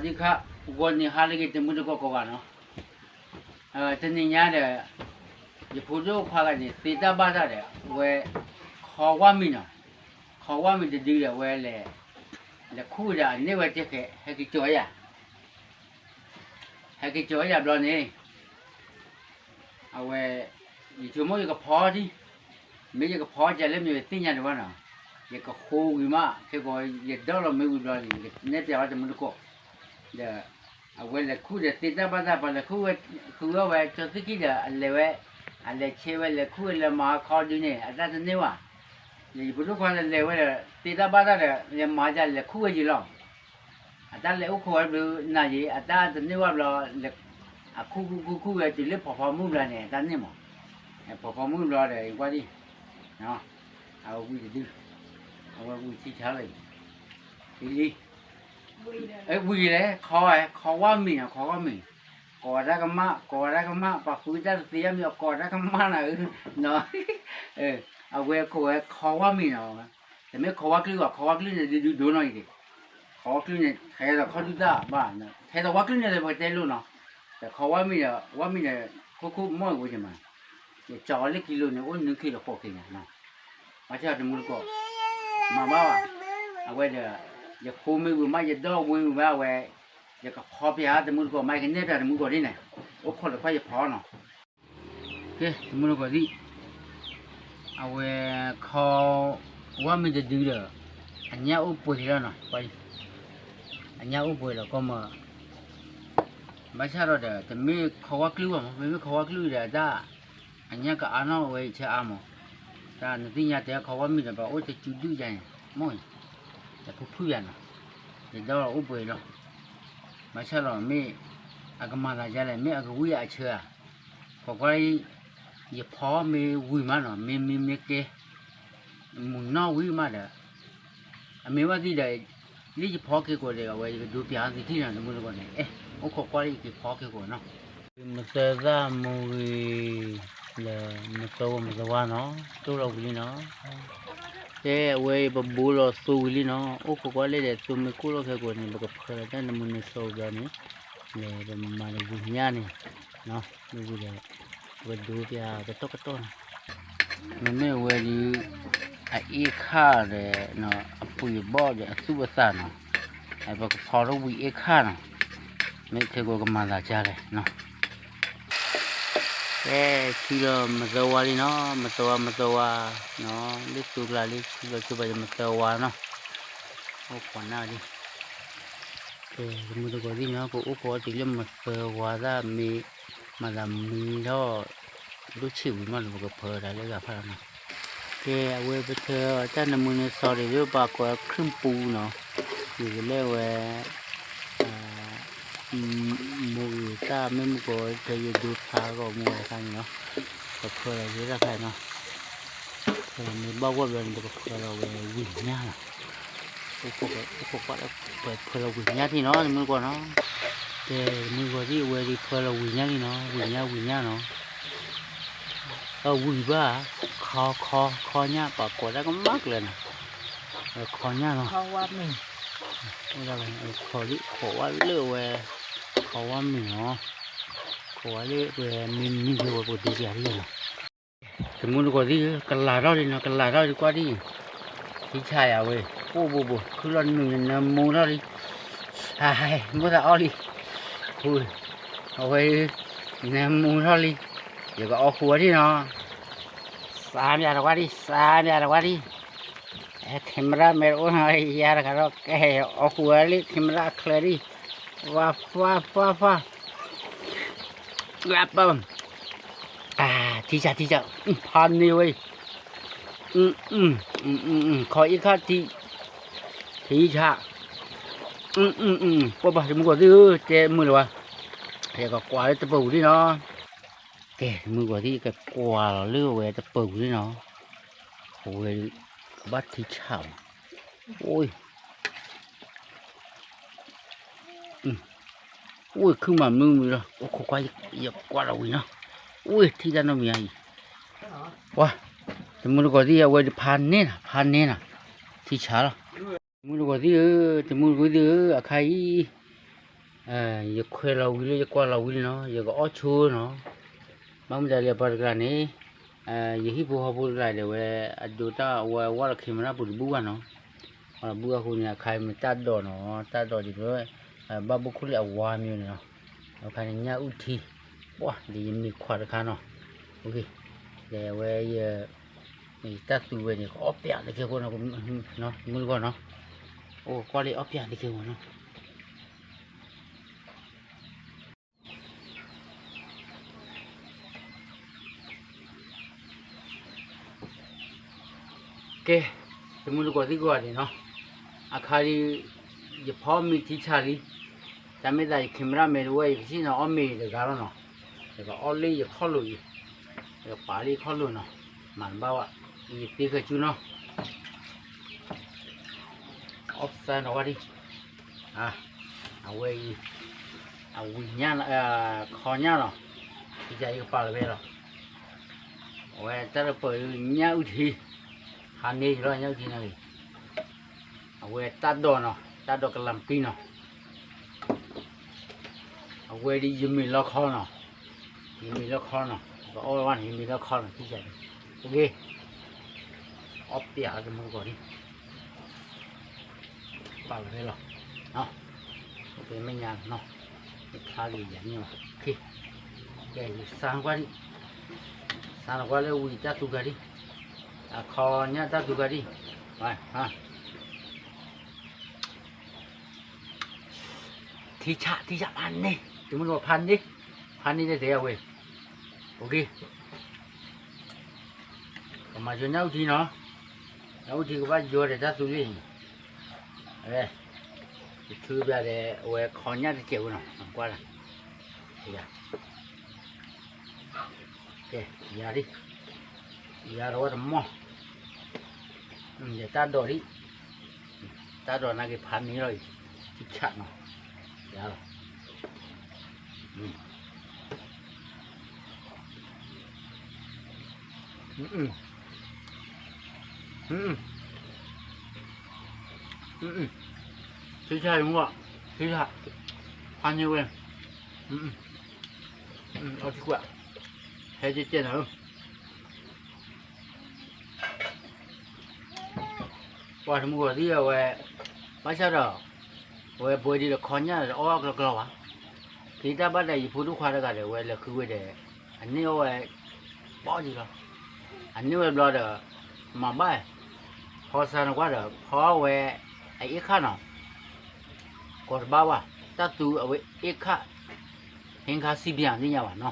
သီခါ ဂီၤနံၤဟါလၢအဂ့ၤ တမုၢ်တကိးကိးဂၤနီၤ, တနံၤညါဒီး ယဖိဒိၣ်ခွါဂၤန့ၣ် သ့တၢ်ဘၣ်တၢ်ဒီး ဝဲ ခီဝါမံၤနီၤ, ခီဝါမံၤတဒုဒီး ဝဲလဲၤ လဲၤခူၣ်ဝဲဒီးအန့ၢ်ဝဲတဃဲး ဟဲက့ၤကၠီၤယၤ ဟဲက့ၤကၠီၤယၤဘျီန့ၣ် အဝဲ ယဆိကမိၣ်ယကဖီထံ, မ့ၢ်ယကဖီကလဲၣ်မ့ၢ်ယသ့ၣ်ညါဒံးဘၣ်နီၤ, ယကဃိဝံၤမး ခဲကိး ယဒီလီၤမ့ၢ်ဝံၤဘျီန့ၣ် ယကနဲၣ်ပျးဝဲတမုၢ်တကိး, ဒီး အဝဲလဲၤခူၣ်ဒီးသ့တၢ်ဘၣ်တၢ် ပှၤလဲၤခူၣ်ဝဲ ဃုဝဲဝဲ ကၠီသ့ၣ်ခံဒီး အလဲၤဝဲ အလဲၤဆဲးဝဲ လဲၤခူၣ်ဝဲ လဲၤမၤခီဒုန့ၣ် အတၢ်တန့ၢ်ဘၣ်, ဒီးယဖိဒိၣ်ခွါလဲၤလဲၤဝဲဒီး သ့တၢ်ဘၣ်တၢ်ဒီး လဲၤမၤဒ်လဲၤခူၣ်ဝဲယံၤလီၤ အတၢ်လဲၤအိၣ်ခိးဝဲဘျုးနၤယံၤ အတၢ်တန့ၢ်ဘၣ်ဘျီ အခူၣ်ခူၣ်ခူၣ်ဝဲတုၤလၢဖီဖီမုၢ်ဘျီန့ၣ် အတၢ်န့ၢ်မး, ဖီဖီမုၢ်ဘျီဒီး ယကွၢ်ဒံး အဝဲဝံၤတဒု, အဝဲဝံၤထံဆါလီၤအံၤ, လံလံ, ဝံၤလဲၤခီဝဲ ခီဝါမံၤနီၤ ခီဝါမံၤ, ကိးတၢ်ကမၣ် ကိးတၢ်ကမၣ် ပှၤဃုတၢ်တသ့အမံၤ အကိးတၢ်ကမၣ်နၤဧၢ, အဝဲခိးဝဲခီဝါမံၤနီၤ, တမ့ၢ်ခီဝါကျုၢ်ဘၣ် ခီဝါကျုၢ်န့ၣ် ဒုဒုဒိၣ်နီၤအံၤ, ခီဝါကျုၢ်န့ၣ် ဟဲဒီးခီဒုတၢ်ဘၣ်, ဟဲဒီးဝါကျုၢ်န့ၣ်ဒီး ပကတဲလိာ်နီၤ, ဒီးခီဝါမံၤဒီး ဝါမံၤဒီး ခိၣ်ခိၣ်မီၢ်အံၤဝဲယမၤ, ယကၠီၤအီၤလၢကံလိၤန့ၣ် အိၣ်နွံခံလီၤဃိးက့ၤညါနီၤ, ဘၣ်ဆၣ်တမုၢ်တကိး, မၤဘၣ်ဘၣ်, အဝဲဒီး ယဃိမ့ၢ်ဝံၤမး ယဒီဝ့ဝံၤဝဲအဝဲ, ယကဖီပျးတမုၢ်တကိး မ့ၢ်ယကနဲၣ်ပျးတမုၢ်တကိးဒ်န့ၣ်, အိၣ်ခိးလၢခွါယဖီနီၤ ကဲ တမုၢ်တကိးသ့ၣ်, အဝဲ ခီ ဝါမံၤတဒုဒီး အညၣ်အိၣ်ပှဲၤလီၤနီၤ, အညၣ်အိၣ်ပှဲၤလီၤကီမး, ဘၣ်ဆၣ်ဒီး တမ့ၢ်ခီဝါကျုၢ်ဘၣ်မး မ့မ့ၢ်ခီဝါကျုၢ်ဒီးအတၢ် အညၣ်ကအါနီၣ်ဝဲအံၤဆၢအါမး, တၢ်နသ့ၣ်ညါတဲခီဝါမံၤဒီး ပှၤအိၣ်တစုဒုၣ်ယါန့ၣ် မ့ၢ်အံၤ, တဖုဖုယါနီၤ, ယဒီအိၣ်ပှဲၤလီၤ, ဘၣ်ဆၣ်ဒီးမ့ၢ် အကမၤသးဒ်လဲၣ် မ့ၢ်အကဝံၣ်အဆၢဧါ, ကွၢ်ကွၢ် ယဖီမ့ၢ်ဝံၤမးနီၤ မ့ၢ်မ့ၢ်မ့ၢ်ကဲ မုၢ်နီၢ်ဝံၤမးဒီး အမ့ၢ်ဘၣ်သ့ၣ်ဒီး လၢယဖီက့ၤကိးဒီး အဝဲယကဒိပျးအီၤသ့ၣ်ထံၣ်နီၤ တမုၢ်တကိးန့ၣ် အဲ အိၣ်ခိးကွၢ်လၢယက့ၤဖီက့ၤကိးနီၤ, မသၢသၣ်မူဂ့ၤ လၢမသဝီမသဝါနီၤ တိၢ်လီၤဝံၤလံနီၤ, ကဲအဝဲပဘိလီၤသိဝံၤလံနီၤ အိၣ်ခိးကွၢ်လၢဒီးသိမ့ၢ်ကိၢ်လီၤခဲကိးန့ၣ် ပကဖၢလီၤတၢ်နမုၢ်နစီဘျီန့ၣ် လဲၤပမၤတဝံၤညါန့ၣ် လၢဝံၤဒီး ပကဒိပျးကတီၢ်ကတီၢ်နီၤ မ့မ့ၢ်အဝဲဒုး အအ့ၣ်ခၣ်ဒီး အပှ့ၤဘီၣ်ဒီးအသူၣ်အသးနီၤ, ပကဖီထီၣ်ဝံၤအ့ၣ်ခၣ်နီၤ, မ့ၢ်ခဲကိးကမၤသးဒ်လဲၣ်နီၤ, ကဲ ထံလီၤမသဝါလံနီၤ, မသဝါမသဝါနီၤ, လၢသူကျါလံ ထံလီၤဆိပာ်ယမသဝါနီၤ, အိၣ်ခိးနၢ်ဒ် ကဲ တမုၢ်တကိးသ့ၣ်နီၤ ပအိၣ်ခိးအီၤတုၤလၢမသဝါသၣ်မ့ၢ် မၤသးမံထီၣ် ဒိၣ်ဆံးဝံၤမးလၢပကဖၢတၢ်လၢဂၤဖးလီၤနီၤ, ကဲအဝဲပထၢတၢ်နမုၢ်နစီဒ်လၢပှၤကိးခရံာ်ပူၤနီၤ, ဒ်သိးလၢအဝဲ မိၢ်ဂ့ၤတၢ်မ့ၢ်မုၢ်ကိးဝဲ ဖဲယဒိဖျါဂီၢ်မူဝဲခါန့ၣ်နီၤ, ပဖၢလီၤဝဲတၢ်ခါန့ၣ်နီၤ, ဖဲမ့ၢ်ဘၣ်ဂီၢ်ဘျီန့ၣ် ပကဖၢလီၤဝဲဝံၤညါလီၤ, အိၣ်ခိးကွၢ်လၢပဖၢလီၤဝံၤညါထံၣ်နီၤ တမုၢ်တကိးနီၤ, ကဲ တမုၢ်တကိးသ့ၣ်အဝဲဒုးဖၢလီၤဝံၤညါလံနီၤ ဝံၤညါဝံၤညါနီၤ အဝံၤဘၣ် ခီခီခီညၣ် ပှၤကိးတၢ်ကမၣ်ကျၢၤနီၤ, ခီညၣ်နီၤ, ခီဝါလၢအဝဲ ခီဝါလၢအဝဲ ခီဝါမုၢ်နီၤ, ခီဝါလၢအဝဲမ့ၢ်မံၤလၢဝဲပဒိးပျးလံနီၤ, တမုၢ်တကိးသ့ၣ်ဧၢ ကလၤထီၣ်လံနီၤ ကလၤထီၣ်လံကွၢ်ဒ်အံၤ, ထံဆးယၤဝဲ ပိၢ်ဘိဘိ ခုလီၤနုာ်နနၢမူထီၣ်လံ, ဟဲ မိၣ်သးအီၣ်လံ, အဝဲ နၢမူထီၣ်လံ, ယကအီၣ်ဃုာ်ဝဲဒၣ်နီၤ, စးမးတကွၢ်ဒံး စးမးတကွၢ်ဒံး, ဟဲ camera မဲာ်တအိၣ်နီၤ ယၤတဂၤဒီး ကဟဲအီၣ်ဃုာ်ဝဲလံ camera အချၢဒံး, ဝါဖးဖးဖး ထံဆးထံဆး, ဖးန့ၢ်ဝဲ, ခီအံၤခါထံ, ထံဆး, ပှၤဘၣ်တမုၢ်တကိးသ့ၣ်ဧၢ တဲမုာ်လၢၤဝဲ, ယကကွၢ်လၢတပၢၤပူၤလံနီၤ, ကဲ တမုၢ်တကိးသ့ၣ် ယကကွၢ်လီၤလၢအဝဲတပၢၤပူၤလံနီၤ, အဝဲ ကဘၣ်ထံဆးမး, အိၣ် အိၣ်ခုၣ်မးမုၢ်မုၢ်လီၤ အိၣ်ခိးကွၢ် ယကွၢ်လီၤဝံၤနီၤ, အိၣ်ထံတၢ်နီတမံၤအံၤ, ပှၤ တမုၢ်တကိးသ့ၣ် အဝဲဒုးဖးန့ၢ်နီၤ ဖးန့ၢ်နီၤ, ထံဆးလီၤ, တမုၢ်တကိးသ့ၣ်ဧၢ တမုၢ်တကိးသ့ၣ်ဧၢ အခါအံၤ ယခွဲးလီၤဝံၤလၢယကွၢ်လီၤဝံၤလံနီၤ, ယကအီၣ်ဆိနီၤ. ဘၣ်မနုၤတၢ်လၢပှၤတကျါန့ၣ်, ယဟံၣ်ဖိဃီဖိတကျါဒဲးဝဲ, အဒိတၢ်ဝဲဝါလီၤခံမရၣ်ပူၤတဘူၣ်ဘၣ်နီၤ. အဘူၣ်အဃိန့ၣ် အခါမ့ၢ်တၢ်ဒိးနီၤ, တၢ်ဒိးဒ်သိး ဘၣ်ဘိၣ်ခိၣ်လၢအဝါမ့ၢ်န့ၣ်နီၤ. အခါန့ၣ် ညၣ်အုၣ်ထံ, ပှၢ်ဒ်ယမ့ၢ်ခွါတခါနီၤ. ဒ်ဝဲယ တၢ်သူဝဲန့ၣ် ကအီၣ်ပျးတကဲဖိနီၤ, မုၢ်တဂီၢ်နီၤ. အိၣ်ကွၢ်လံအီၣ်ပျးတကဲဖိနီၤ. ကဲ, တမုၢ်တကိးသံကွၢ်န့ၣ်နီၤ, အခါဒ် ယဖီမ့ၤထံဆးလံ, တၢ်မ့ၢ်သးယခံမရၣ်မဲာ်တဝဲ ယကစံၣ်နီၤအီၣ်မ့ၤတဂၤလီၤနီၤ. ယကအီၣ်လၢယခီၣ်လိာ်အံၤ, ယကပာ်လၢယခီၣ်လိာ်နီၤ, မၤတဘၣ်ဝဲ, ယသ့ဃဲၤဆူနီၤ. အီၣ်စၢ်နီၤဝဲဒ် အဝဲအံၤ, အဝံၤညၣ်, ခီညၣ်လီၤ, ယကပာ်လီၤဝဲလီၤ. အဝဲတၢ်တပၢၢ်ညၣ်အုၣ်ထံ, ဟးန့ၢ်ယလီၤညၣ်အုၣ်ထံန့ၣ်ဂ့ၤ, အဝဲတၢ်ဒိးနီၤ, တၢ်ဒိးကလၤမကံနီၤ. အဝဲဒ်ယမ့ၢ်လီခီနီၤ, ယမ့ၢ်လီခီနီၤ, ပအီၣ်ဝဲန့ၣ် ယမ့ၢ်လီခီနီၤ, ထံဆးန့ၣ်, အီၣ်ပျးလီၤတမုၢ်တကိးဒ် ပာ်လီၤဖဲလီၤ, ဖဲမဲာ်ညါနီၤ, ဖျါလံယၤန့ၣ်ဘၣ်, ကဲ, စးနကွၢ်ဒ်, စးနကွၢ်လၢဝံၤတၢ်သူကၤဒ်, အခီညၣ်တၢ်သူကၤဒ်, ထံဆး, ထံဆးဖးန့ၢ်, တမုၢ်တကိးဖးန့ၢ်, ဖးန့ၢ်တဲတဲအဝဲ, ကမၤဆိညၣ်အုၣ်ထံနီၤ, ညၣ်အုၣ်ထံကဘၣ်ယီၤဒီးတၢ်သူလံ, အဝဲ, ယထုးဘၣ်ဒီး အဝဲခီညၣ်တစဲးဝဲနီၤ, ကွၢ်လၢ, ကဲ, ယၤဒ်, ယၤဒီးဝဲတမီၢ်, ယတၢ်ဒိးဒ်, တၢ်ဒိးနာ်က့ၤဖးန့ၢ်လီၤအံၤ, ထံဆးနီၤ, ယၤလီၤ. ထံဆးအံၤမ့ၢ်, ထံဆး, ဖးန့ၢ်ဝဲ, အီထံကွၢ်, ဟဲကဲကဲနၤဧၢ. ပှၤတမုၢ်ဂီၤသံအဝဲ, ဘၣ်ဆၣ်ဒီး, အဝဲပှဲၤဒ်ဒီးခီညၣ်ဒီးအီၣ်ကျီကျီဘၣ်, ဖဲတၢ်ဘၣ်ဒၣ်ယဖိဒိၣ်ခွါတဂၤဒီး အဝဲလဲၤဃုဝဲဒီး, အန့ၢ်အီၣ်ဝဲ, ဘီဒံးလီၤ, အန့ၢ်ဝဲဘျီဒီး, မၤဘၣ်, ဖီစါနကွၢ်ဒီး ဖီဝဲ, အအ့ၣ်ခၣ်နီၤ, ကိးတဘၣ်ဘၣ်, တၢ်သူအဝဲအ့ၣ်ခၣ်, ဟ့ခါစံးဘၣ်သ့ၣ်ညါဘၣ်နီၤ,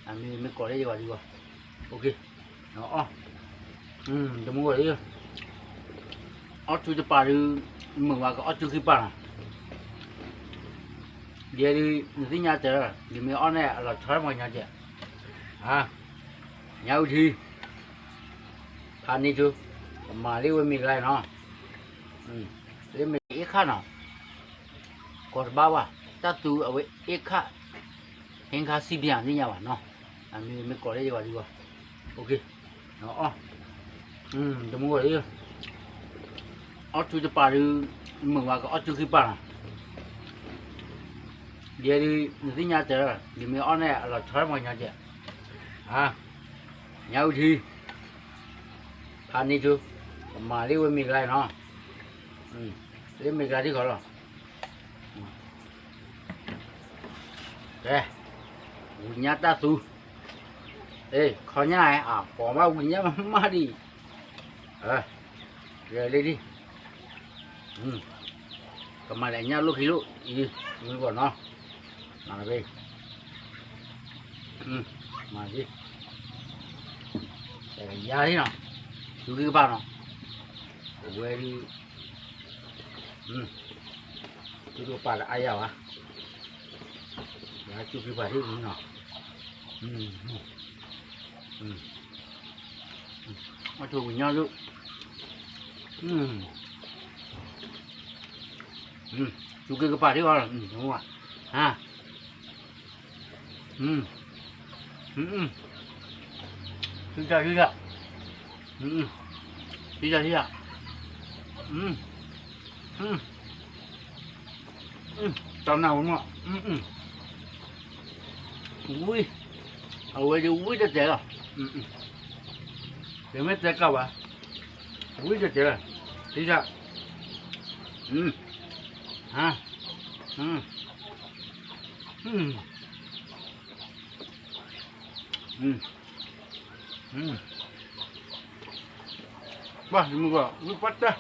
အမ့ၢ်မ့ၢ်ကိးလၢယဂီၢ်ဒံးဘၣ်, အီၣ်, တမုၢ်ဂီၤလံ, အီၣ်ဆူတပၤဒုး, မုာ်ဝဲကအီၣ်ဆူခံပၤနီၤ, ယဲဒုး နသ့ၣ်ညါတၢ်, ယမ့ၢ်အီၣ်န့ၣ်အလီၤဆီပှၤညီကဲး, ညၣ်အုၣ်ထံ, ဖးန့ၢ်ဆူ, ကမၤလၢဝဲမ့ၢ်ဂၤနီၤ, လၢမ့ၢ်အ့ၣ်ခၣ်နီၤ, ကိးတဘၣ်ဘၣ်, တၢ်သူအဝဲအ့ၣ်ခၣ်, ဟ့ခါစံးဘၣ်သ့ၣ်ညါဘၣ်နီၤ, အမ့ၢ်မ့ၢ်ကိးလၢယဂီၢ်ဒံးဘၣ်, အီၣ်, တမုၢ်ဂီၤလံ, အီၣ်ဆူတပၤဒုး, မုာ်ဝဲကအီၣ်ဆူခံပၤနီၤ, ယဲဒုး နသ့ၣ်ညါတၢ်, ယမ့ၢ်အီၣ်န့ၣ်အလီၤဆီပှၤညီကဲး, ညၣ်အုၣ်ထံ, ဖးန့ၢ်ဆူ, ကမၤလၢဝဲမ့ၢ်ဂၤနီၤ, လၢမ့ၢ်ဂၤဒ်ဃီလီၤ, ကဲ, ဝံၤညါတၢ်သူ, ခီညၣ်, ကိးဘၣ်ဝံၤညါမးဒံး, လၢဒ် ကမၤလဲၣ်ညၣ်လိၣ်ခံလိၣ်အံၤ, မုၢ်ဂီၤနီၤ, မၤလီၤ, မၤဒ်, ယၤလံနီၤ, သူဂံၢ်ကပၤနီၤ, အဝဲဒ်, သူတကပၤဒီးအါယၤဘၣ်, ယၤသူဂံၢ်ကပၤဒ်နီၤ, အီၣ်ဆိဝံၤညါဒုး, သူက့ၤကပၤဒ်အီၤ, ဟါ, ထံဆး, ထံဆး, ထံဆး, ထံဆး, တၢ်နၢ်ဝဲမး, ဝံ, အဝဲဒ်ဝံတတဲာ်လီၤ, တမ့ၢ်တဲကၢ်ဘၣ်, ဝံတတဲာ်လီၤ, ထံၣ်တၢ်, ဟါ, ပှၤမုၢ်ဂီၢ် ဝံပှၤတၢ်,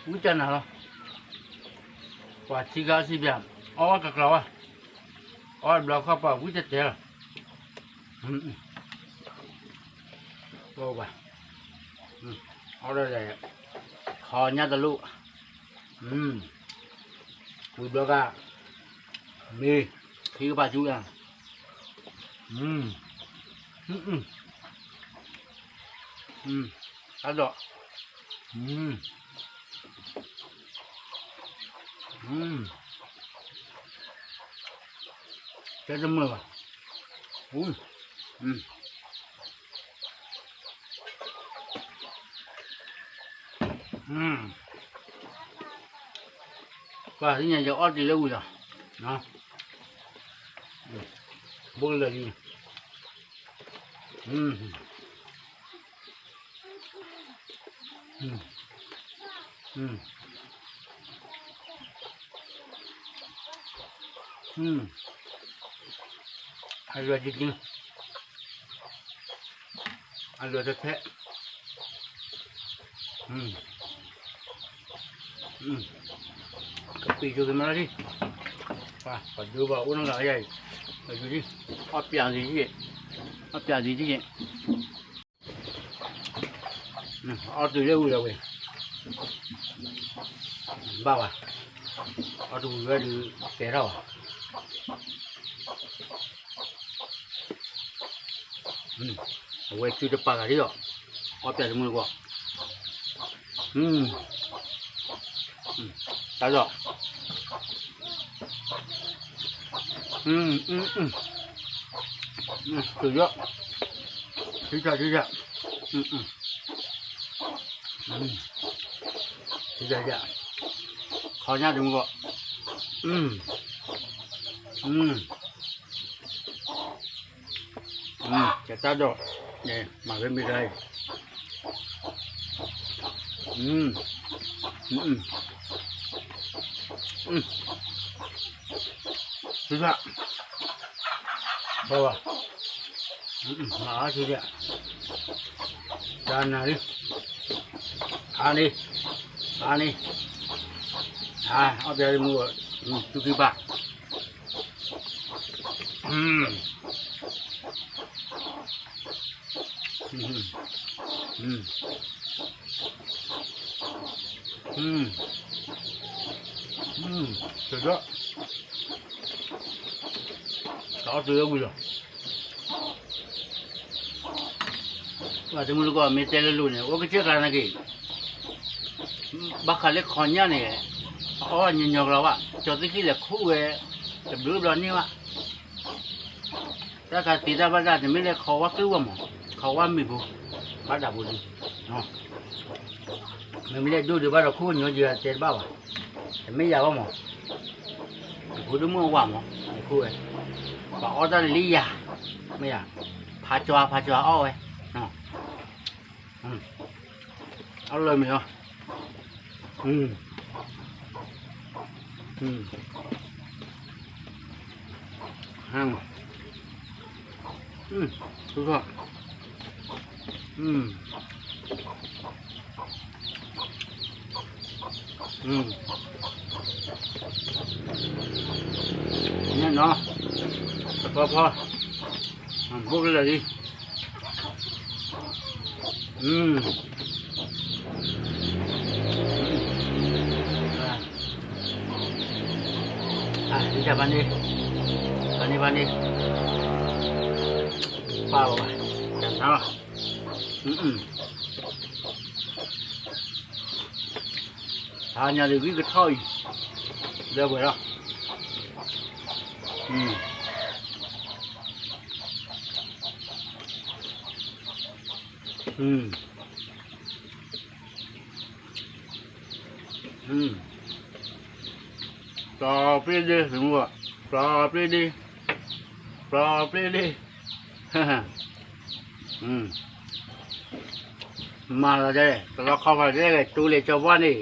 ဝံတၢ်နၤလီၤ, ပှၤထံဂၤစံးပျၢ်, အီၣ်ဝဲကကျီၤဝဲ, အီၣ်ဘျီခီပှၤဝံတတဲာ်လီၤ, ပှၤ, အီၣ်ဒီး, ခီညါတလိၣ်, ဝံဘျီက, မ့ၢ်, ထံကပၤဆူ, တၢ်ဒီး, တဲတမုာ်ဘၣ်, ပှၤသ့ၣ်ညါယအီၣ်တ့ၢ်လၢဝံၤလီၤ, ဘိကလၢာ်လံ, အလွဲၢ်တက့ၢ်, အလွဲၢ်တထဲ, ကပံာ်က့ၤမၤလီၤဒံး, ပှၤဒိဘၣ်အိၣ်နီတဂၤယၤအံၤ, အီၣ်ပျးသံ, အီၣ်ပျးသံတက့ၢ်, အီၣ်တုၤလၢဝံၤလီၤဝဲ, ဘၣ်ဝဲ, အီၣ်တဝံၤဝဲဒုး ကဲထီၣ်ဘၣ်, အဝဲစုတပာ်ဂၤဒ်အီၤ, အီၣ်ပျးတမုာ်တကွီၢ်, တၢ်ဒီး, စုယီၣ်, ထံထီၣ်ထံထီၣ်, ထံထီၣ်ထံ, ခီညါတမုာ်တကွီၢ်, ကတၢ်ဒီး, မၤဖဲမ့ၢ်တၢ်အံၤ, ထံထီၣ်, ဘၣ်ဘၣ်, မၤအါထံဒၣ်, တၢ်နၤလံ, အါန့ၣ်, အါန့ၣ်, အီၣ်ပျးတမုာ်, သူၣ်ကံၢ်ဘၣ်, တဒီး, တအီၣ်တုၤလၢဝံၤလီၤ, ပှၤတမုာ်တကွီၢ်မ့ၢ်တဲလၢလိၤန့ၣ် အိၣ်ကစၢၢ်ကျါနာ်က့ၤ, ဘၣ်ဃးလၢခီညါန့ၣ်, အအီၣ်ညီညီကျီၤဘၣ်, ကၠီၤသ့ၣ်ခံလဲၤခူၣ်ဝဲ, တဘျုးဘျီန့ၢ်ဘၣ်, တၢ်ခးသံတၢ်ဘၣ်တၢ် တမ့ၢ်လၢခီဝါကုၢ်ဝဲမး, ခီဝါမံၤဖိ, ဘၣ်ဒၣ်ဖိလံ, မ့မ့ၢ်လၢဒိၣ်ဒုးဘၣ်ဒီးခူၣ်ညီယၤတဲတဘၣ်ဘၣ်, တမ့ၢ်ယၤဘၣ်မး, ယဖိဒိၣ်မုၣ်အဝၤမး, ယခူၣ်ဝဲ, ပှၤအီၣ်တၢ်န့ၣ်လံယၤ, မ့ၢ်ယၤ, ဖးကၠွါဖးကၠွါအီၣ်ဝဲ, အီၣ်လၢမ့ၢ်လီၤ, ဟါ, ထူထီၣ်, န့ၣ်နီၤ, တဖီဖီ, ဘိကလၢာ်လံ, အၢ, ဘၣ်န့ၣ်, ဘၣ်န့ၣ်, ဘၣ်န့ၣ်, ပၢ်ဘၣ်, တၢ်နါလီၤ, ဟါညါဒုးဂံၢ်ကထီၣ်အံၤ, လၢပှဲၤလီၤ, အ ပျီပျ့လံ, ပျီပျ့လံ, ပျီပျ့လံ, မၤလီၤတဲ, တလီခီဖးတဲဂ့ၤ တိၤလဲၤကၠီၤပှၢ်န့ၣ်,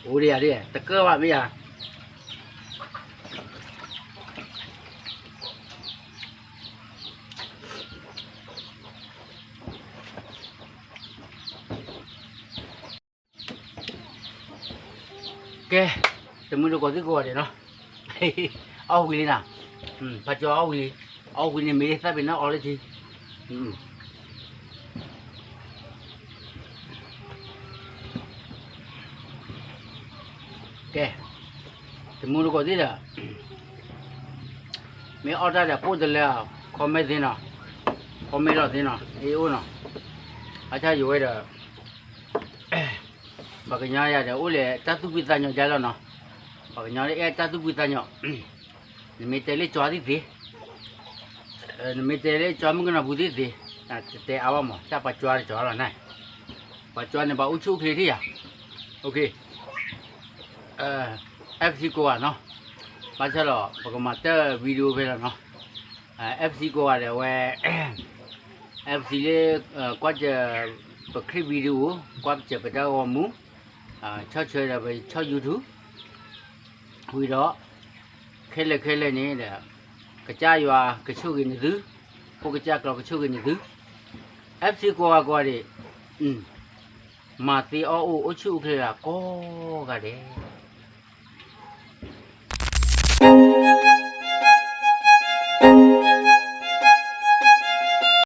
အိၣ်ဒံးယၤဒ် တကၢဘၣ်မ့ၢ်ယၤ ကဲ, တမုၢ်တကိးသံကိးဂၤဒဲးနီၤ, အီၣ်ဝံၤလံနၤ, ဖးကၠီအီၣ်ဝံၤလံ, အီၣ်ဝံၤန့ၣ်မ့ၢ်သၣ်ပ့ၤနီၣ်အီလၢထံ, ကဲ, တမုၢ်တကိးသံဒီး မ့ၢ်အီၣ်တၢ်ဒီးပိၢ်တလၢ comment သ့နီၤ, comment လီၤသ့နီၤ, အအိၣ်နီၤ, အဆၣ်ယဝဲဒီး ပှၤကညီယၤဒီးအိၣ်လၢတၢ်သူၣ်ဖှံသးညီဒ်လီၤနီၤ, ပှၤကညီလၢအဲၣ်တၢ်သူၣ်ဖှံသးညီ, နမ့ၢ်တဲလၢကၠီသ့ၣ်သ့, နမ့ၢ်တဲလၢကၠီမုၣ်ကနီၤပူၤသ့ၣ်သ့, တတဲအါဘၣ်မး တၢ်ပှၤကၠီတကၠီလီၤန့ၣ်, ပှၤကၠီန့ၣ် ပှၤအိၣ်ဆူၣ်အိၣ်ချ့ထံၣ်ယၤ, OK, FC ကိးဂၤနီၤ, ဘၣ်ဆၣ်ဒီး ပကမၤတၢ် video ဖဲလီၤနီၤ, FC ကိးဂၤဒီးဝဲ FC လၢ ကွၢ်စၢၤ ပ clip video, ကွၢ်စၢၤပတၢ်ဂီၤမူ, ဆီၣ်ထွဲဒီးပဆီၣ် YouTube ဝံၤဒီး ခဲလၢာ်ခဲလၢာ်န့ၣ်ဒီး ကစၢ်ယွၤကဆိၣ်ဂ့ၤနသု, ဖိကစၢ်ကျီကဆိၣ်ဂ့ၤနသု, FC ကိးဂၤကိးဂၤဒဲး, မၤသ့အီၣ်အိၣ် အိၣ်ဆူၣ်အိၣ်ချ့လၢကိးဂၤဒဲး